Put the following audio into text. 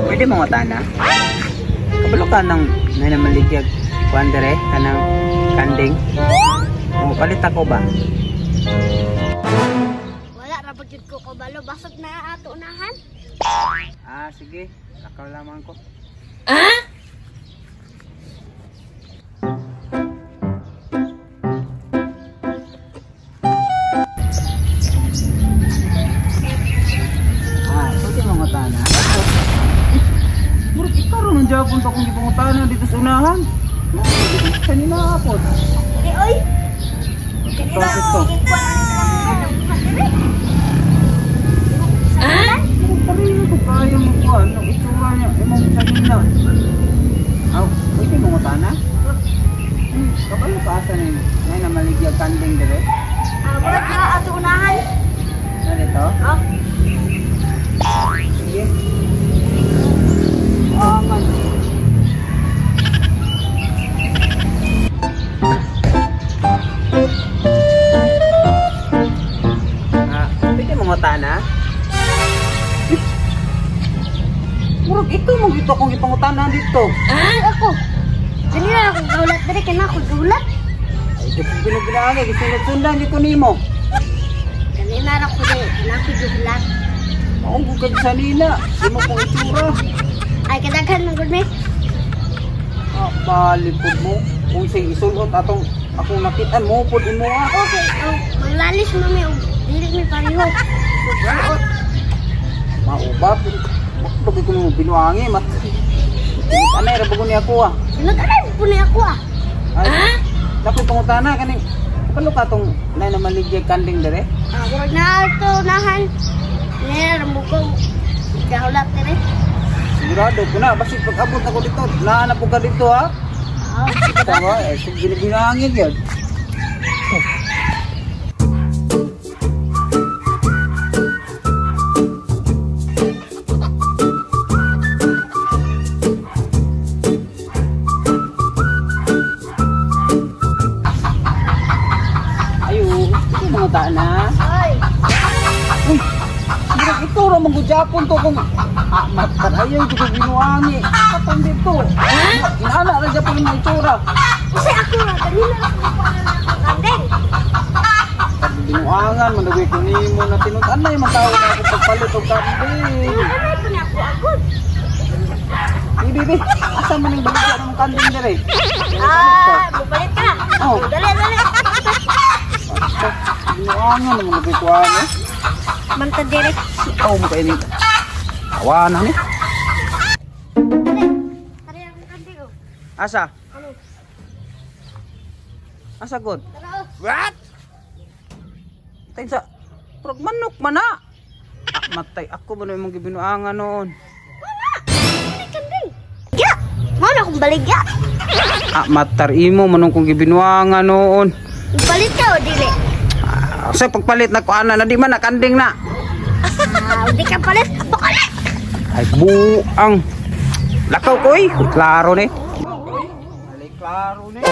Pwede mo ngutana? Kabalo ka ng may namaligyag kuan dire kanang kanding. Mo palit ako ba? Wala ra ba gyud ko kabalo, basot na ato unahan. Ah, sige. Lakaw lamang ko. Ah? Ah, pwede mo ngutana? Murag ikaw ron ang Japon pa kung gipangutana dito sa unahan. Kanina ako. Di oy. Kanina Bakit to? Ah? Pareho ko kaya mo kuan ang itsura niya imong kanina. Aw, pwede mo ngutana? Kabalo ka asa ni ngay na maligyag kanding dire? Ah, murag na ato unahan. Na dito? Oh. Sige. Ah, man. Ah, pwede mo ngutana? Murag ikaw mo gito akong ipangutana dito. Ah, ako. Kanina ako gulat dire kay na ako gulat. Ay, di ko ginaginaan eh. Gusto nagsundan di ko nimo. Kanina ra ko dire, na ako gulat. Ako gud sa nila. Di mo kong itsura. Ay, kadaghan man gud mi. Ah, balipod mo. Kung sa isulot atong akong nakitaan mo pod imo ah. Okay, oh, maglalis mo mi og dili mi pareho. Magsuot. Mauba. Bakit ko mo binuangi mat. Anay ra bago ni ako ah. Nag-anay po ni ako ah. Ay, naku pangutana kaning kabalo ka tong nay na maligyag kanding dire? Ah, murag na ato unahan. Ner mo ko gahulat dire. Sigurado ko na basi pag abot ako dito, naa na po ka dito ha. Ah, Tama eh, kung ginaginangin yun. Ayo, ito mga taan na. Oy. Uy, murag ito ra man gud Japon to kung matarayan jud ko binuangi. Katong dito. Inana ra Japon ang itsura. Kasi ako ra kanina ra ko para na ako kanding. Binuangan man dagway ko nimo na tinud-anay man tawo na ako pagpalit og kanding. Nag-anay po ni ako agud. Bibi, bibi, asa man ning baligya ng kanding dire? Ah, mupalit ka. Oh. Dali, dali. Binuangan man dagway ko ani. Manta dire. Aw mo kay ni. Awa na ni. Tara ang kanding oh. Asa? Ano? Asa god? Tara oh. What? Tay sa prog manok man na. Ah, matay ako man imong gibinuangan noon. Wala. Dili kanding. Ya. Mo na akong baligya. Ah, matar imo manong kong gibinuangan noon. Mupalit ka o dili? Ah, sa pagpalit na ko ana na di man na kanding na. Ah, di ka palit. Palit. Ay buang. Lakaw ko oy, klaro ni. Klaro ni.